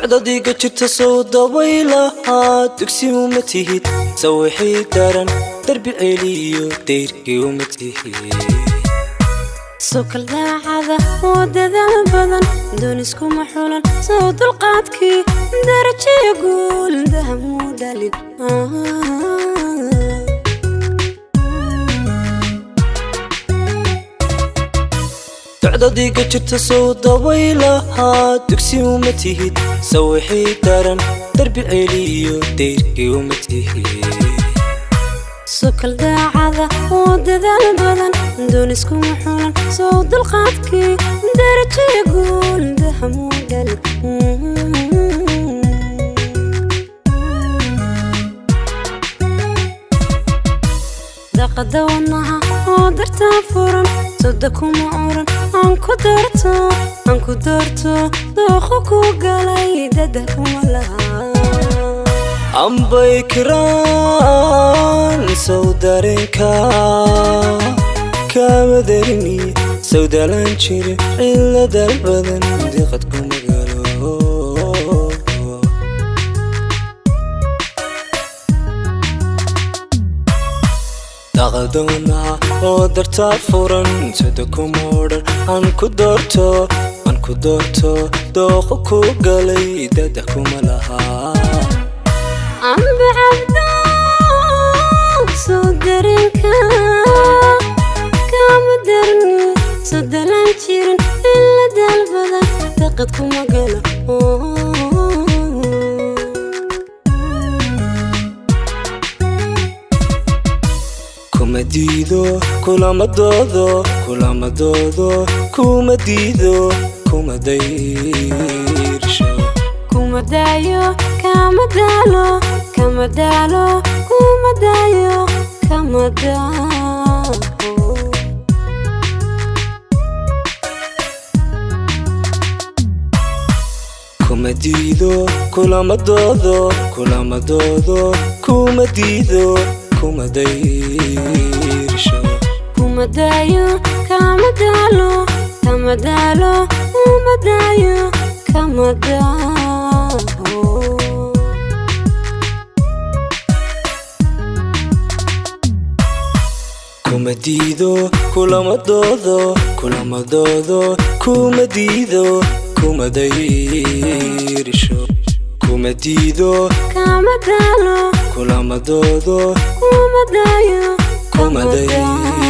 Docdadiiga jirta sow dabaylahaa dugsi uma tihid, sawixii daran darbi celiyo dayrkii uma tihid. Sokal daacada oo dadaal badan, dooniskuma xulan, sow dulqaadkii darajiyo guul dahamuu dhalin. Docdadiiga jirta sow dabaylahaa dugsi uma tihid, sawixii daran darbi celiyo dayrkii uma tihid. Sokal daacada oo dadaal badan, dooniskuma xulan, sow dulqaadkii darajiyo guul dahamuu dhalin. Daqada wadnaha oo dartaa furan, soda kuma oran aan ku doorto, aan ku doorto, dooqo ku galay dada kuma laha. Ambay kiraan sow dareenka kama darini, sawdalaan jiri ciladal badan diqad kuma galo. Daqadownaha oo dartaa furan, sada kuma odhan aan ku doorto, aan ku doorto, dooqo ku galay dada kuma lahaa. Amba cabdo, soo dareenka kama darni, soo dalaan jirin ila daal badan daqad kuma galo. Kuma diido, kulama doodo, kulama doodo, kuma diido, kuma dayrsho. Kuma daayo, kama daalo, kama daalo, kuma daayo, kama daalo. Kuma diido, kulama doodo, kulama doodo, kuma diido, kuma dayrsho. Kuma daayo, kama daalo, kama daalo, kuma daayo, kama daalo. Kuma diido, kulama doodo, kulama doodo, kuma diido, kuma dayrsho. Kuma diido, kama daalo, kulama doodo, kuma daayo, kuma kama daalo.